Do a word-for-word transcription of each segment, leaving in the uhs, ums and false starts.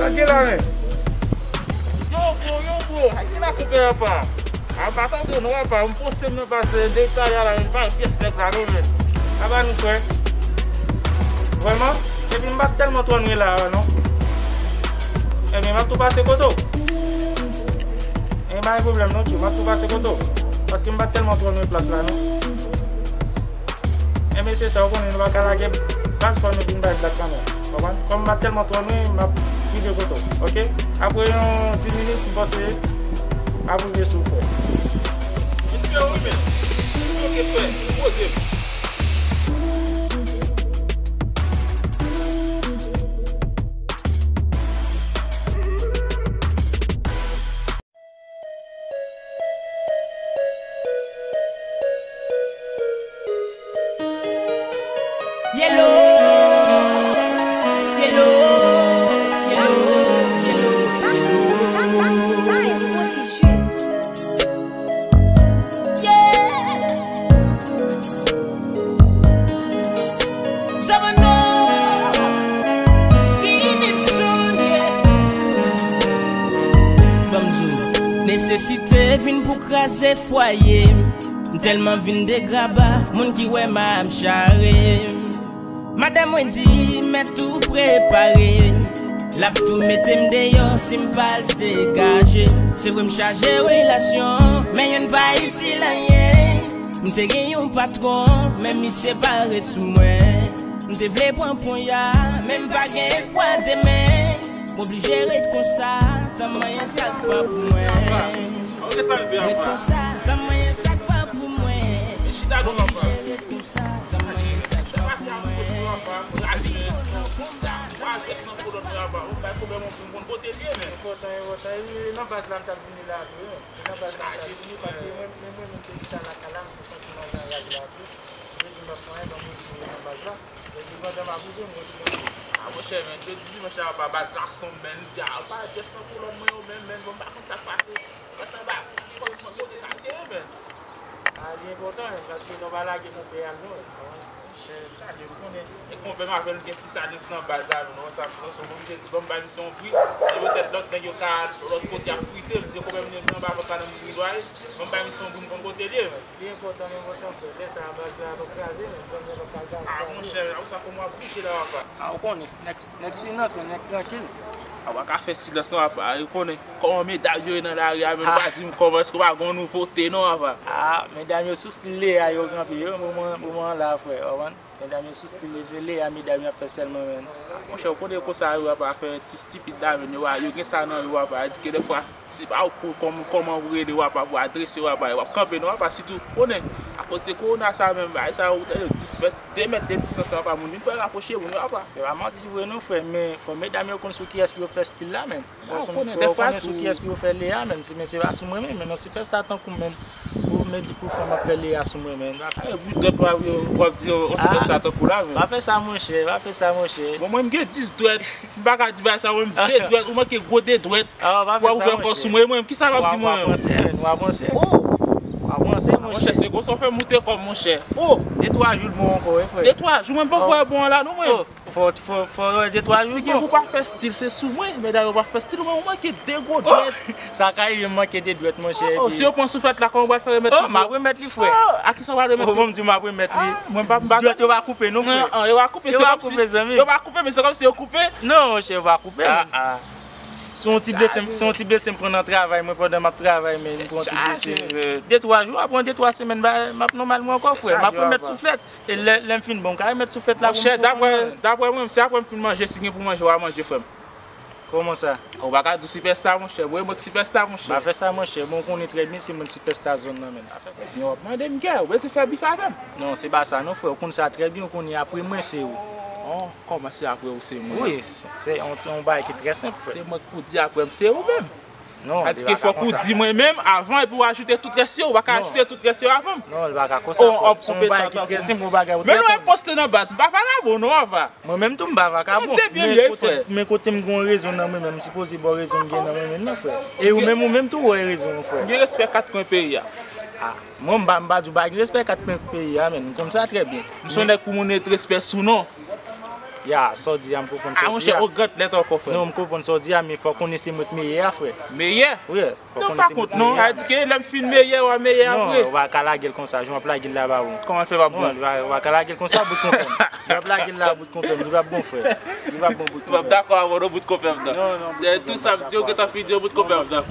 Sa gen la, men. Yo, bro, yo, bro. Sa gen la, konpè, apa. Apa, tankou non, apa. M poste m nan baz la, depi talè a la, men, pa pyès nèg la, non, men. Apa nou, frè. Vrèman? Epi m pa t tèlman twò nwi la, non. Ebyen, m ap tou pase kote w. E pa gen pwoblèm, non, tchou. M ap tou pase kote w. Paske m pa t tèlman twò nwi plas la, non. Ebyen, se sa, ou konnen nou pa ka lage baz, fò nou vin bay blag kanmenm. Konprann? Kòm m pa tèlman twò nwi, m ap rive kote w, oke? Apre yon dis minit, m panse ap rive sou w, frè. Respè wi, men. Ok, frè, poze m. Yellow, yellow, yellow, yellow, yellow. Maestro T J. Yeah. Zamano, Stevenson, yeah. Ban m di w, nesesite vin pou kraze fwaye m. M tèlman vin degraba, moun ki wè m ap chare m. Madanm mwen di, mèt ou prepare. L ap tou mete m deyò si m pa al degaje. Se vre m chaje relasyon, men youn pa itil anyen. M te gen yon patwon, men misye pa ret sou mwen. M te vle pran ponya, men m pa gen espwa demen. M oblije ret konsa, tan manyen sa k pa pou mwen. Ret konsa, tan manyen sa k pa pou mwen. M oblije ret konsa, tan manyen sa k pa pou mwen. Adrès nan kolòn mwen apa, ou bay pwoblèm an pou m konn kote l ye, men. Enpòtan, enpòtan. E nan baz la m t ap vini la tou, wi. E nan baz la m t ap vini, paske mwen, mwen, mwen menm te chita lakay la, m te santi m anjan raj la tou. M te di m p ap fè anyen, ban m retounen nan baz la. Epi pandan m ap rive, m retounen. A, monchè, men, jodi dimanch la, apa, baz la sonm, men, m di, apa, adrès nan kolòn mwen yo, men, men, bon, m pa konn sa k pase. Mwen sanba, fòk mwen kote kase yo, men. A, li enpòtan, men, paske nou pa lage konpè a, non. Monchè, chale, ou konnen. E konpè m avè l gen plis alyans nan baz la, nou, non, sa, nou, se oblije di, bon, m bay misye yon bri, e petèt lòt nèg yo ka, lòt kote ap frite, m di, konpè m, se anba vant la nan m bri dwa ye, bon, m bay misye yon bri, m konn kote l ye, men. Li enpòtan, li enpòtan, frè. Lè sa a, baz la p ap kraze, men, zanmi an p ap ka kraze. A, monchè, a, ou sa kòman w ap bouje la, apa? A, ou konnen, nèg, nèg silans, men, nèg trankil. A, w pa ka fè silans, non, apa, ou konnen. Kòman medam yo ye nan lari a, menm pa di m kòman, èske w pa gen yon nouvote non, apa? A, medam yo sou stil Lea yo kanpe, yo, moman, moman an la, frè, w konprann? Medam yo sou stil yo, se Lea medam yo ap fè sèlman, menn. Monchè, ou konnen konsa yo ap fè ti stipid la, menn, yo, yo gen sa nan yo, apa, di ke dèfwa, se pa ou pou kòm-, kòman ou rele, apa, pou adrese, apa, w ap kanpe, non, apa, sitou, konnen, akoz se kowona sa menm, bagay sa yo, ou tande, dis mèt, de mèt de distans, apa, moun vin pè rapwoche moun yo, apa. Se pa manti vre non, frè, men fò medam yo konn sou kiyès pou yo fè stil la, menn. Fò yo konnen, fò yo konnen sou kiyès pou yo fè Lea, menn. Se, men se pa sou mwen menm, men non, sipèsta tankou m, menn. Pou met, pou fanm ap fè Lea sou mwen, menn. Pa fè. Ay, bout dwèt w ap, w ap di yon sipèsta tankou la, menn. Pa fè sa, monchè, pa fè sa, monchè. Bon, mwen, m gen dis dwèt. M pa ka di bagay sa, mwen, m de dwèt. Ou manke gwo de dwèt. Pou w ap ouvè kò sou mwen, mwen, kisa w ap di mwen? W ap ranse, menn, w ap ranse. Oh! W ap ranse, monchè. Monchè, se konsa w fè moute kò m, monchè. Oh! De twa jou l bon ankò, wi, frè. De twa jou, mwen, m poko wè bon an la, non, mwen. Fò, fò, fò, de twa jou. Si gen pou pa fè stil, se sou mwen. Medam yo pa fè stil, mwen, ou manke de gwo dwèt. Sa ka rive m manke de dwèt, monchè. Oh, si yo pran souflèt la, kòman w pral fè remèt li? Oh, m ap remèt li, frè. Oh, a kisa w pral remèt li? Oh, bon, m di w m ap remèt li. Ah, mwen pa, m pa. Dwèt yo pa koupe, non, frè. Non, yo pa koupe, se kòmsi, yo pa koupe, men se kòmsi yo koupe. Non, monchè, yo pa koupe, non. Se yon ti blese, se yon ti blese m pran nan travay mwen pandan m ap travay, men m pran yon ti blese. De twa jou, apre de twa semèn, m ap nòmal mwen ankò, frè. M ap remèt souflèt. E lè, lè m fin bon, m ka remèt souflèt la pou m. Monchè, daprè, daprè mwen, se apre m fin manje, si gen pou manje, w a manje, frè m. Kòman sa? Ou pa ka di w sipèsta, monchè. Mwen, mwen k sipèsta, monchè. Pa fè sa, monchè. Bon, ou konnen trè byen se mwen k sipèsta zòn nan, menn. Pa fè sa. Ebyen, w ap mande m kè, ou bezwen fè bif avè m? Non, se pa sa, non, frè. Ou konn sa trè byen, ou konnen apre mwen, se ou. Oh, kòman se apre ou, se mwen? Wi, se, se yon, yon bagay ki trè senp, frè. Se mwen k pou di apre m, se ou menm. Non, li pa ka konsa. Sa di ke fòk ou di mwen menm avan epi w ajoute tout rès yo, ou pa ka ajoute tout rès yo avan m. Non, li pa ka konsa, frè. Se yon bagay ki trè senp, yon bagay ou trè konn. Men nou ap poste nan baz, m pa vakabon non, apa. Mwen menm tou, m pa vakabon. Men kote, men kote m gen yon rezon nan mwen menm, m sipoze ba w rezon m gen nan mwen menm nan, frè. E ou menm, ou menm tou, ou wè rezon w, frè. M gen respè kat kwen peyi a. Ah, mwen, m pa, m pa di w pa gen respè kat kwen peyi a, menn. M konn sa trè byen. M se yon nèg pou moun ret respè sou non. Ya, sa w di a, m konprann sa w di a. Ah, monchè, o gad lèt ankò, frè. Non, m konprann sa w di a, men fò w konnen se mwen k meyè a, frè. Meyè? Wi, fò w konnen se mwen k meyè a. Non, pa kont, non. Sa di ke lè m fin meyè, w a meyè a vre. Non, w pa ka lage l konsa, jan w ap lage l la pa bon. Kòman l fè pa bon? Non, w pa, w pa ka lage l konsa, bout konprann. Jan w ap lage l la, bout konprann, li p ap bon, frè. Li p ap bon, bout konprann. M p ap dakò avè w, non, bout konprann, non. Non, non, bout konprann, m p ap dakò avè w. Tout sa m di yo, gentan fin di yo, bout konprann, non.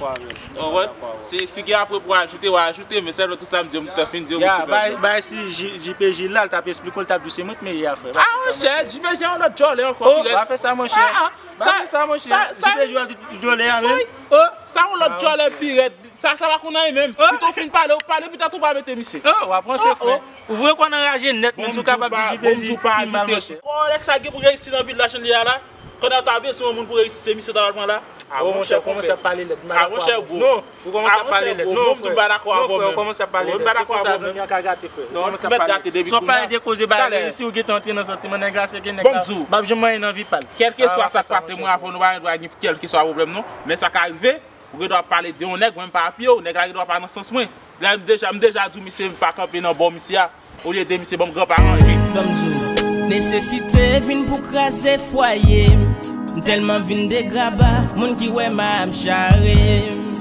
Ou konprann? Si, si gen apre pou ajoute, w a ajoute, men sèlman tout sa m di yo, m t ap fin di yo, bout konprann, non. Ya, bay, bay si J P J la, l t ap esplike w, l t ap di w se mwen k meyè a, frè. Ah, monchè, J P J a yon lòt djòlè ankò, pi rèd. Oh, pa fè sa, monchè. Ah, ah. Pa fè sa, monchè. J P J ap di djòlè a menm. Oh. Sa yon lòt djòlè pi rèd. Sa, sa pa konn anyen menm. Pito w fin pale, ou pale, pito w pa mete misye. Oh, w ap ranse, frè. Ou vre konn anraje nèt, men si w kapab di J P J pi mal, monchè. Oh, nèg sa gen pou reyisi nan vil la, jan li ye a la. Konnen w ta bezwen yon moun pou reyisi, se misye w ta pral pran la. Oh, monchè, w kòmanse ap pale lèd. M pa dakò avè w. Non, ou kòmanse ap pale lèd. Non, frè. Non, frè, ou kòmanse ap pale lèd. Se konsa zanmi an ka gate, frè. Ou kòmanse ap pale lèd. Si w ap pale de koze bagay reyisi, ou gentan antre nan santiman nèg la, se gen nèg la. M p ap janm anyen nan vi pa l. Kèlkeswa sa k pase mwen avè w, nou pa gen dwa gen kèlkeswa pwoblèm, non. Men sa ka rive, ou gen dwa pale de yon nèg, mwen m pa apiye w, nèg la gen dwa pa nan sans mwen. Lè m deja, m deja di w, misye, m pa kanpe nan bò misye a. Olye de misye ban m gran paran epi. Ban m di w, nesesite vin pou kraze fwaye m. M tèlman vin degraba, moun ki wè m a ap chare m.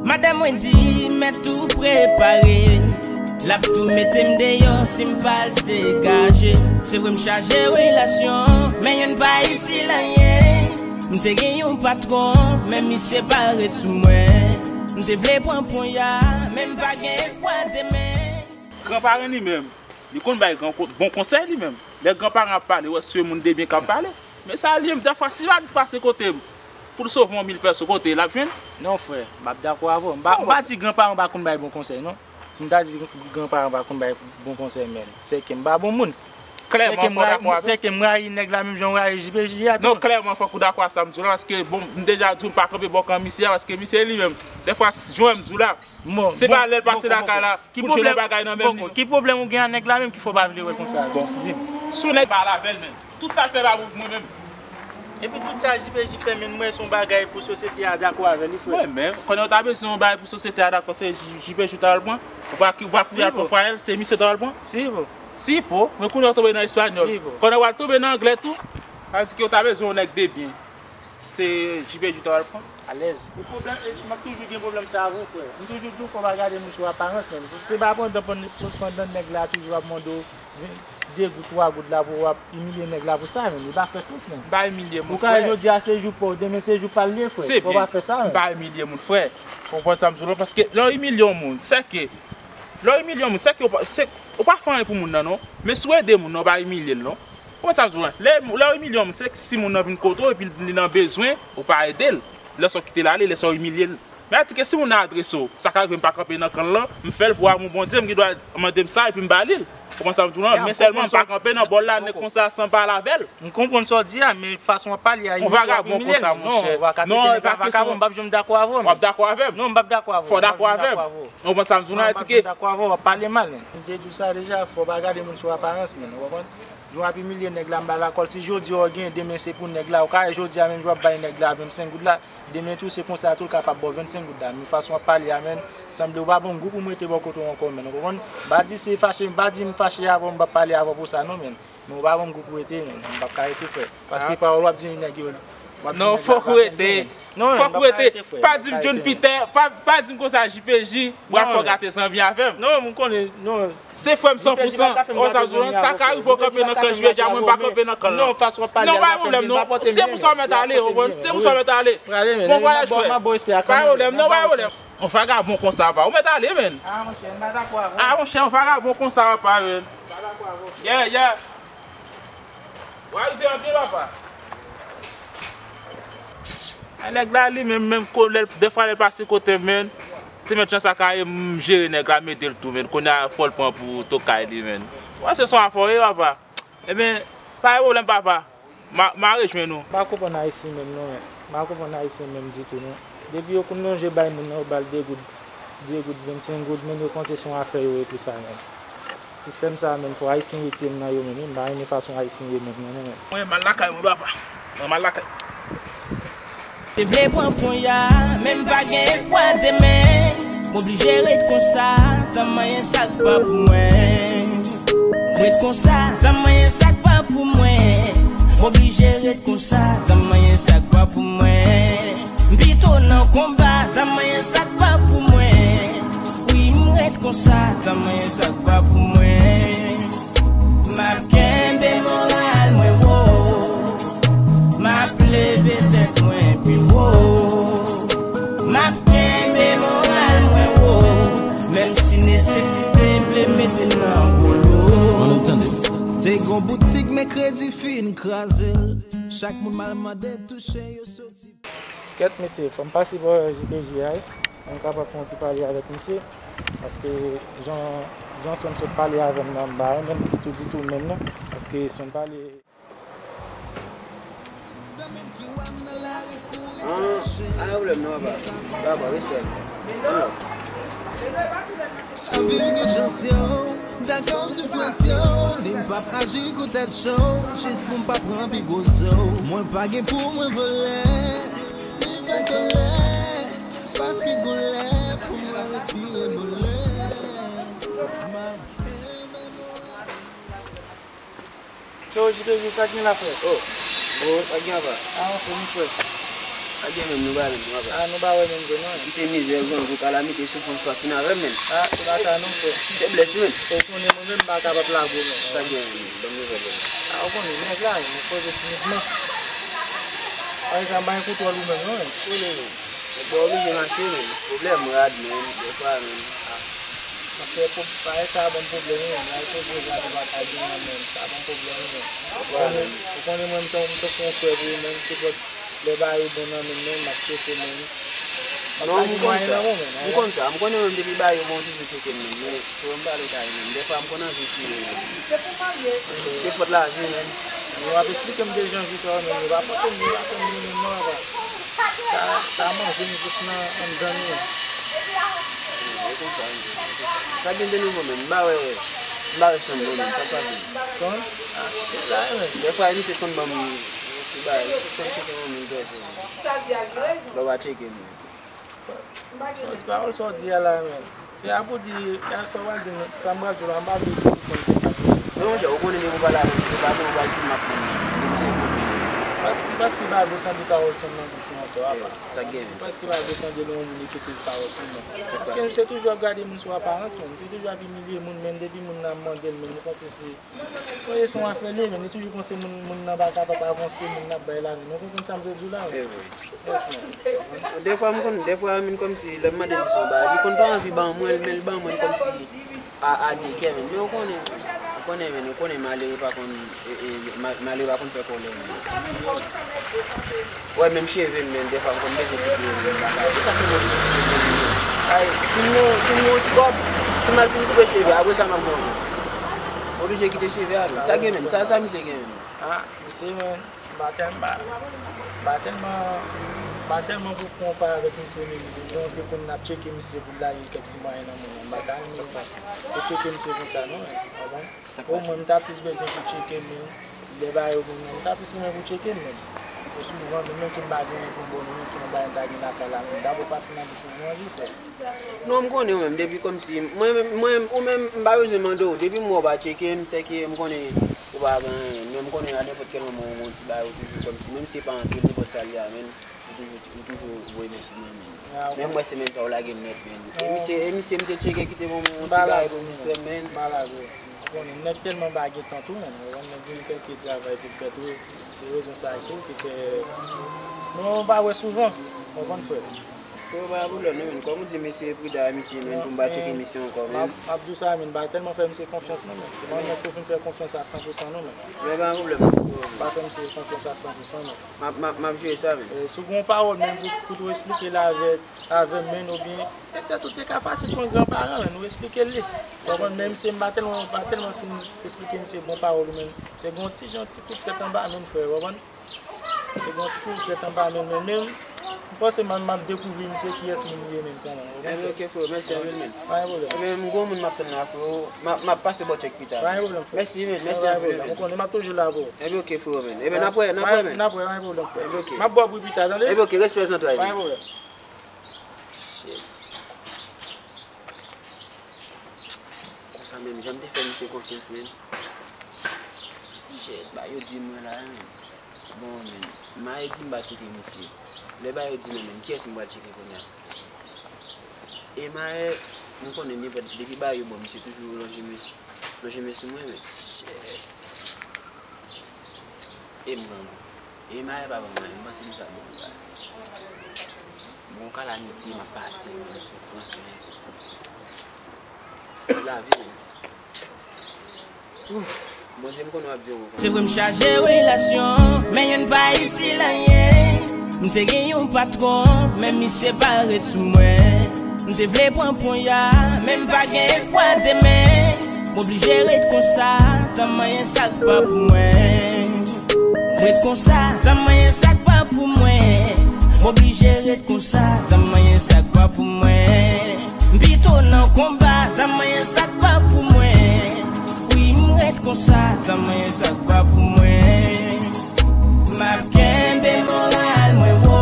Madanm mwen di, mèt tou prepare. L ap tou mete m deyò si m pa al degaje m. Se vre m chaje relasyon, men youn pa itil anyen. M te gen yon patwon, men misye pa ret sou mwen. M te vle pran ponya, men m pa gen espwa demen. Gran paran li menm, li konn bay gran ko-, bon konsèy li menm. Lè gran paran ap pale, wè se moun de byen k ap pale. Men sa li menm, dèfwa, si l al pase kote m, pou l sove yon mil pèso, kote l ap jwenn? Non, frè, m ap dakò avè w. M pa, m pa di gran paran pa konn bay bon konsèy, non. Si m ta di gran paran pa konn bay bon konsèy, men, sèke m pa bon moun. Klèman, fò w dakò avè m. Sèke m rayi nèg la, menm jan w rayi J P J a tou. Non, klèman, fòk ou dakò a sa m di w la, paske, bon, m deja di w m pa kanpe bò kan misye a, paske misye li menm, dèfwa, jan m di w la, se pa lè l pase lakay la, pou l jwenn yon bagay nan men li. Ki pwoblèm ou gen ak nèg la menm ki fè w pa vle wè l konsa? Bon. Di m. Si yon nèg pa avè l menm. Tout sa l fè pa bon pou mwen menm. Epi tout sa J P J fè menm, m wè se yon bagay pou sosyete a dakò avè li, frè. Mwen menm, konnen w ta bezwen yon bagay pou sosyete a dakò, se J P J w ta pral pran. Ou pa ki, ou pa kouri al pran fwaye l, se misye w ta pral pran. Si po. Si po, men kounye a w tonbe nan espanyòl. Si po. Konnen w al tonbe nan anglè tou. Sa vle di ke w ta bezwen yon nèg de byen. Se J P J w ta pral pran. Alèz. E pwoblèm, e m ap toujou gen pwoblèm sa avè w, frè. M toujou di w fò w pa gade moun sou aparans, menm. Se pa pandan, pandan, pandan nèg la toujou ap mande w de goud, twa goud la pou w ap imilye nèg la pou sa, menm. Li pa fè sans, menm. M pa imilye moun, frè. Ou ka jodi a se jou pa w, demen se jou pa l ye, frè. Fò w pa fè sa, menm. M pa imilye moun, frè. Ou konprann sa m di w la? Paske lè w imilye yon moun, sèke, lè w imilye yon moun, sèke ou pa, se, ou pa fè anyen pou moun nan, non. Men si w ede moun nan, ou pa imilye l, non. Ou konprann sa m di w la? Lè, lè w imilye yon moun, se si moun nan vin kote w epi li nan bezwen, ou pa ede l. Lè sa w kite l ale, lè sa w imilye l. Men a di ke si moun nan adrese w, sa ka rive m pa kanpe nan kan l lan, m fè l pou amou Bondye, m gen dwa mande m sa epi m ba li l. Ou konprann sa m di w la? Men sèlman m pa kanpe nan bò l la, nèg konsa, san pale avè l. M konprann sa w di a, men fason w ap pale a, imilye w ap imilye l. Yon vagabon konsa, monchè. Non, e pa kesyon. M p ap janm dakò avè w, men. W ap dakò avè m? Non, m p ap dakò avè w. Fò w dakò avè m. Ou konprann sa m di w la? Di ke dakò avè w, w ap pale mal, men. M te di w sa deja, fò w pa gade moun sou aparans, men, ou konprann? Jan w ap imilye nèg la, m ba l akòl. Si jodi a w gen, demen se pou nèg la. Ou ka wè jodi a menm jan w ap bay nèg la vennsenk goud la, demen tou se konsa tou l kapab ba w vennsenk goud la. Men fason w ap pale a, men, sanble w pa bon gou pou m rete bò kote w ankò, men. Ou konprann? M pa di se fache, m pa di m fache avè w, m p ap pale avè w pou sa, non, men. Men w pa bon gou pou rete, men. M p ap ka rete, frè. Paske pawòl w ap di nèg yo, w ap di nèg la pa fè l byen, men. Non, frè, m p ap ka rete, frè. Pa di m John Peter, pa, pa di m konsa J P J, w ap fè w gate zanmi avè m. Non, m konnen, non. Se frè m san pou san. Ou sa, sa ka rive w kanpe nan kan J P J a, mwen m pa kanpe nan kan l lan. Non, pa gen pwoblèm, non. Se pou sa w mèt ale, ou konprann? Se pou sa w mèt ale. Bon vwayaj, frè. Pa gen pwoblèm, non, pa gen pwoblèm. Yon vagabon konsa, pa. Ou mèt ale, menn. Ah, monchè, m pa dakò avè w. Ah, monchè, yon vagabon konsa, pa, menn. M pa dakò avè w. Yeah, yeah. W a rive an byen, papa. A nèg la, li menm, menm ko-, lè l, dèfwa lè l pase kote m, menn, te mèt jan sa ka ye, m jere nèg la, m ede l tou, menn. Kounye a, fò l pran pou tokay li, menn. Wè, se son afè w ye, papa. Ebyen, pa gen pwoblèm, papa. M a, m a rejwenn ou. M pa konprann Ayisyen menm, non, menn. M pa konprann Ayisyen menm ditou, non. Depi yo konn lonje bay moun nan, yo ba l de goud, de goud, vennsenk goud, menn, yo panse se yon afè yo ye pou sa, menn. Sistèm sa a, menn, fò Ayisyen retire m nan yo, menn, wi. M pa renmen fason Ayisyen ye menm, non, non, menn. Mwen, m al lakay mwen, papa. Mwen, m al lakay. Te vle pran ponya, men m pa gen espwa demen. M oblije ret konsa, tann manyen sa k pa pou mwen. M ret konsa, tann manyen sa k pa pou mwen. M Kredi fin kraze l. Chak moun m al mande touche yo soti. Kèt mesye, fò m pase bò J P J a wi. Mwen kapab fè yon ti pale avèk misye. Paske jan, jan Son sot pale avè m nan, m pa renmen ditou, ditou menm non. Paske Son pale. Ah, pa gen pwoblèm non, papa. Papa, respè. One love. Anvi gen chans yo, dakò soufrans yo, li m p ap aji kou tèt cho, jis pou m pa pran pi gwo zo. Mwen pa gen pou mwen vole, ni fè kòlè, paske gon lè pou mwen respire bonè. Yo, J P J, sa k gen la, frè? Oh, bon, sa k gen apa? Ah, anfòm, frè. Sa k gen menm, nou pa menm, nou apa? Ah, nou pa wè menm vre, non. Kite mizè, grangou, kalamite, soufrans, pa fin avè m, menm. Ah, se pa sa, non, frè. Feblès, menm. Ou konnen, mwen menm, m pa kapab lage w, menm. Sa k gen menm, ban m nouvèl, menm. Ah, ou konnen, nèg la, menm, poze timidman. Pa egzanp, pa gen kontwòl ou menm, non, menm. Ou konnen, menm. Nèg la oblije mache, menm. Pwoblèm, rad, menm, dèfwa, menm. Ah. Paske pou bagay sa a ban m pwoblèm wi, menm. Lè l poze la, nou pa ka di anyen, menm. Sa ban m pwoblèm wi, menm. Ou konnen, ou konnen mwen, m tankou, m tankou yon frè pou ou, menm. Se pòt lè bagay yo bon nan men m, menm, m ap tcheke, menm. Non, m konn sa. M konn sa. M konnen menm depi bagay yo bon, m toujou tcheke, menm. Men, frè, m pale kay, menm. Dèfwa, m konn anvi tire, menm. Se fòt lavi, menm. Yo ap eksplike m de jan vi sa yo, menm. Yo pa pote m, yo pa fè m byen, menm, non, papa. Sa, sa manje m jis nan anndan m, menm. E konsa, wi. Sa gen de nouvo menm? M pa wè, m pa wè Son non menm. Sa k pase? Son? Ah, se sa menm. Dèfwa, misye konn ban m ti bagay. Misye konn chèche yon moun pèsonn. Lè w pa tcheke m. Son ti pawòl sa w di a la menm. Se a pou di, e sa w pral di, sa m pral di w la, m pa vle di konn sa. Men monchè, ou konnen depi w pale avè m, ou pa gen, ou pral di m ap konn. Depi se pou li. Paske, paske pa vle tande pawòl Son nan bouch mwen ankò, apa. Sa k gen? Paske pa vle tande lè yon moun ekite pawòl Son nan. Paske misye toujou ap gade moun sou aparans, menm. Misye toujou ap imilye moun, menm depi moun nan ap mande l, menm, li panse se, se yon afè li ye, menm. Li toujou panse moun, moun nan pa kapab avanse, moun nan ap bay lavi. Nou konprann sa m vle di w la, menm? Yes, menm. Defwa m konn, defwa menm kòmsi lè m mande misye yon bagay, li konn pa anvi ban mwen l, men l ban mwen l kòmsi a, a de kè, menm. Men ou konnen, ou konnen, menm, ou konnen malere pa konn, e, e, ma-, malere pa konn fè kòlè, menm. Wè, menm cheve m, menm, defwa m konn bezwen koupe yo, menm, m pa ka. E sa fè mwen oblije koupe yo, menm. Ay, si m gon, si m gon ti kòb, si m al fin koupe cheve, apre sa m ap gon. Oblije kite cheve a, menm. Sa gen, menm, sa, sa misye gen, menm. Ah, misye, menm. M pa tèl-, m pa, m pa tèlman, m pa tèlman pou konpare avèk misye menm. Jan w te konn ap tcheke misye pou l lage kèk ti mwayen nan men w. M pa ta renmen pou tcheke misye konsa non, men, w konprann? Omwen, m ta plis bezwen pou tcheke m, men lè bagay yo bon, m ta plis renmen pou tcheke m, men. Twò souvan, menm ke m pa gen anyen pou m ba w, menm ke yon bagay m ta gen lakay la, men dabò pase nan bouch mwen manje, frè. Non, m konnen ou menm, depi kòmsi, mwen, mwen, ou menm, m pa bezwen mande w, depi m wè w pa tcheke m, sèke m konnen ou pa gen anyen, men m konnen a nenpòt kèl moman ou gon ti bagay, ou toujou kòmsi, menm si se pa anpil, nenpòt sa l ye a, men ou toujou, ou toujou voye men sou mwen, men. Men m wè semèn sa ou lage m nèt, men. E misye, e misye, m te tcheke kite ban mwen yon ti bagay pou m distrè m, men. M pa lage w. Ou konnen, nèg tèlman pa gen tan tou, men. Ou konn nèg gen kèlke travay pou l fè tou. Se rezon sa a tou ki fè nou pa wè souvan. Ou konprann, frè? Frè, pa gen pwoblèm non, men. Kòm ou di, mesye Prida, misye, men, pou m pa tcheke misye ankò, men. M ap, m ap di w sa, men, m pa tèlman fè misye konfyans non, men. Se pa yon nèg pou fin fè konfyans a san pou san non, men. Men pa gen pwoblèm non, frè. M pa fè misye konfyans a san pou san non. M ap, m ap, m ap jere sa, men. E, si w gen yon pawòl, men, pou, pou tou eksplike l avè, avè m, men, oubyen, petèt ou te ka fasil pran granparan, men, ou eksplike l li. Ou konprann, men misye, m pa tèlman, m pa tèlman fin eksplike misye bon pawòl, men misye gen yon ti jan, ti kout tèt anba men l, frè, ou konprann? Se gon ti kout tèt anba men l, men, men m panse m, m ap dekouvri misye kiyès moun li ye menm kanmenm, ou konprann? Ebyen, ok, frè, mèsi anpil, men. Pa gen pwoblèm. Ebyen, m gon moun m ap tann la, frè. M ap, m ap pase bò tchèk pita. Pa gen pwoblèm, frè. Mèsi, men. Mèsi anpil, men. Ou konnen, m ap toujou la, bro. Ebyen, ok, frè, men. Ebyen, n ap wè, n ap wè, men. N ap wè, pa gen pwoblèm, frè. Ebyen, ok. M ap ba w bri pita, tande? Ebyen, ok, respè zantray, men. Pa gen pwoblèm. Shit. Konsa menm, jan m te fè misye konfyans, men. Shit, ba yo di mwen la, men. Bon, men, Maye di m pa tcheke misye. Lè ba yo di non, men, kiyès m pral tcheke kounye a? E Maye, m konnen nenpòt, depi ba yo bon, misye toujou lonje men, lonje men sou mwen, men. Shit. E m grangou. E Maye pa ban m anyen, m panse li pa ban m anyen. Bon, kalamite m ap pase, men, soufrans, men. Se lavi, men. Ouf. Bondye, m konnen w ap di yon mo. Se vre m chaje relasyon, men youn pa itil anyen. M te gen yon patwon, men misye pa ret sou mwen. M te vle pran ponya, men m pa gen espwa demen. M oblije ret konsa, tann m anyen sa k pa pou mwen. M ret konsa, tann m anyen sa k pa pou mwen. M oblije ret konsa, tann m anyen sa k pa pou mwen. M pito nan konba, tann m anyen sa k pa pou mwen. Wi, m ret konsa, tann m anyen sa k pa pou mwen. M ap kenbe moral mwen wo.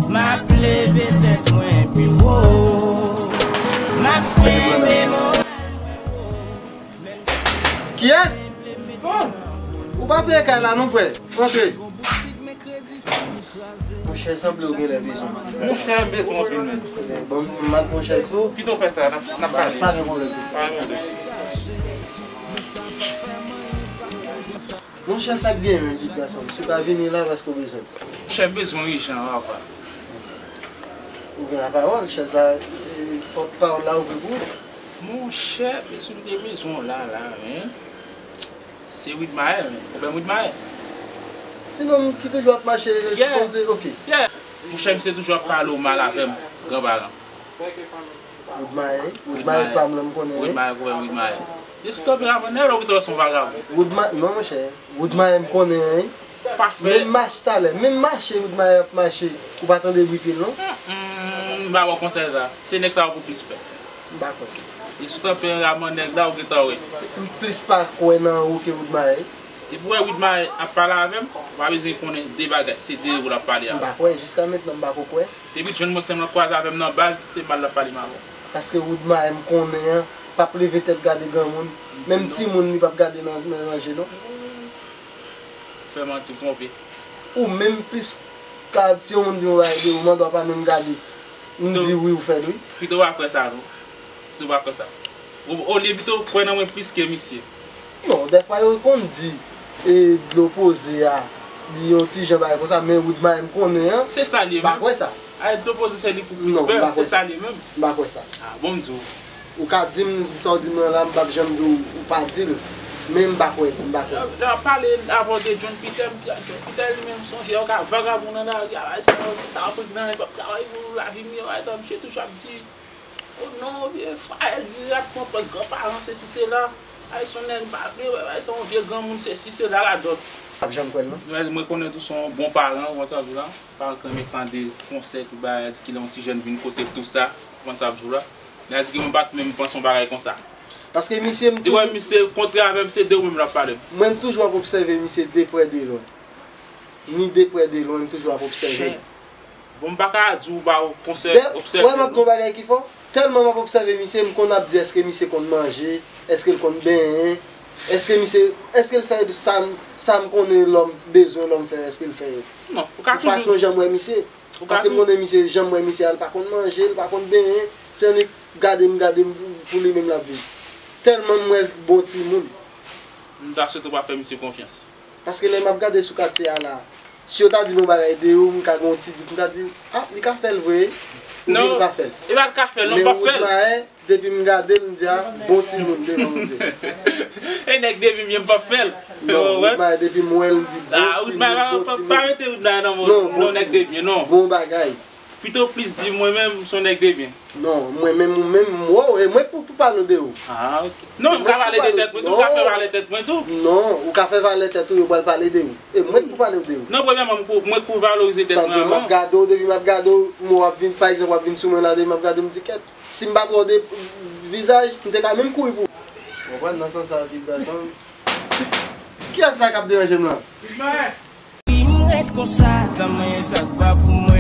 M ap leve tèt mwen pi wo. M ap kenbe moral mwen wo. Kiyès? Ou pa peye kay la non, frè. Rantre. Monchè, sanble ou genlè bezwen. Monchè, m bezwen anpil menm. Bon, m ap pran chèz pou ou. Kite w fè sa, n ap, n ap pale. Pa gen pwoblèm. Pa gen pwoblèm. Monchè, sa k gen menm, ti gason? Si w pa vini la, paske w bezwen. Monchè, m bezwen w ijan, papa. Ou gen lapawòl, chèz la, e, pòt pawòl la ouvri pou ou. Monchè, mesye, m te bezwen w la, la, men. Se Widmaè, men. Pwoblèm Widmaè. Ti nonm ki toujou ap mache, Yeah. Konn se, ok. Yeah. Monchè, misye toujou ap pale w mal avè m, granparan. Widmaè, Widmaè pa m lan m konnen, wi. Widmaè, pwoblèm Widmaè. Li sou tanperaman nèg la, ou gentan wè se yon vagabon. Widma-, non, monchè. Widmaè m konnen, wi. Pa fè. Menm mache talè, menm mache Widmaè ap mache, ou pa tande bri pye l, non? Mm, mm, m pa ba w konsèy sa. Se nèg sa yo pou plis pè. M pa kwè. E sou tanperaman nèg la, ou gentan wè. Se, m plis pa kwè nan ou ke Widmaè. Depi w wè Widmaè ap pale avè m, ou pa bezwen konnen de bagay. Se de ou l ap pale avè m. M pa kwè, jiska mentnan m pa ko kwè. Depi l jwenn mwen sèlman kwaze avè m nan baz, se mal l ap pale m avè w. Paske Widmaè m konnen an, p ap leve tèt gade granmoun. Menm timoun li p ap gade nan, nan, nan je, non. Fè manti, twonpe. Ou menm plis ka, si yon moun di m yon bagay de ou, m andwa pa menm gade. M di wi, ou fè l, wi. Pito w pa kwè sa, non. Pito w pa kwè sa. Ou, olye pito w kwè nan mwen plis ke misye. Non, dèfwa yo konn di, e, dlo poze a, li yon ti jan bagay konsa, men Widmaè m konnen an, se sa li ye menm. M pa kwè sa. Ay, dlo poze se li pou plis pè, se sa li ye menm. M pa kwè sa. Ah, bon, m di w. Ou ka di m sa w di m lan la, m p ap janm di w, ou pa di l. Men m pa kwè, m pa kwè. Lè, lè w ap pale avè w de John Peter, m di, ah, John Peter li menm, sonje, yon ka vagabon nan lari a, bay sa, sa Afrik nan, li p ap travay pou lavi m yo, bay sa, misye toujou ap di, oh non, vye frè, li ap pran pòz granparan, sesi, sela, bay se yon nèg m pa vle wè, bay se yon vye granmoun, sesi, sela, radòt. P ap janm kwè l, non? Mwen, mwen konnen tou se yon bon paran, ou konn sa m di w la? Paran k renmen tande konsèy, tout bagay, di ki lè yon ti jèn vin kote l, tou sa, ou konn sa m di w la? Li a di ke mwen pa t menm panse yon bagay konsa. Paske misye m toujou. Li wè misye kontre avè m, se de ou menm l ap pale. Mwen m toujou ap obsève misye de prè de lwen. Ni de prè de lwen, m toujou ap obsève. Bon, m pa ka di w ba w konsèy, obsève. Wè, m ap di w yon bagay ki fò. Tèlman m ap obsève misye, m konn ap di èske misye konn manje, èske l konn benyen, èske misye, èske l fè sa m, sa m konnen lòm bezwen lòm fè, èske l fè yo. Non, ou ka toujou. Fason jan m wè misye. Paske m konnen misye, jan m wè misye a, l pa konn manje, l pa konn benyen. Se annik gade m, gade m pou, pou li menm l ap viv. Tèlman m wè l bon timoun. M ta swete w pa fè misye konfyans. Paske lè m ap gade sou katye a la, si yo ta di m yon bagay de ou, m ka gen yon ti dout, m ka di, ah, li ka fè l vre, oubyen li pa fè l. Non, li pa t ka fè l, non, l p ap fè l. Men Widmaè, depi m gade l, m di, ah, bon timoun devan Bondye. E nèg depi m ye, m p ap fè l. Non, Widmaè, depi m wè l, m di, bon timoun, bon timoun. Ah, Widmaè, pa, pa mete Widmaè nan mo, non, nèg depi m ye, non. Bon bagay. Pito plis di mwen menm, m se yon nèg de byen. Non, mwen menm, ou menm, m wè w, e mwen k pou, pou pale de ou. Ah, ok. Non, m ka pale de tèt mwen tou, m ka fè valè tèt mwen tou. Non, ou ka fè valè tèt ou, yo pral pale de ou. E mwen k pou pale de ou. Non, premyèman, m pou, mwen k pou valorize tèt mwen avan. Tande, m ap gade w, depi m ap gade w, m wè w ap vin, pa egzanp, w ap vin sou mwen la, depi m ap gade w, m di kèt. Si m pa t wè w de vizaj, m te ka menm kouri pou ou. Ou konprann, nan sans sa, ti gason. Kiyès sa k ap deranje m lan? Wi, m ret konsa, tanmen sa k pa pou mwen.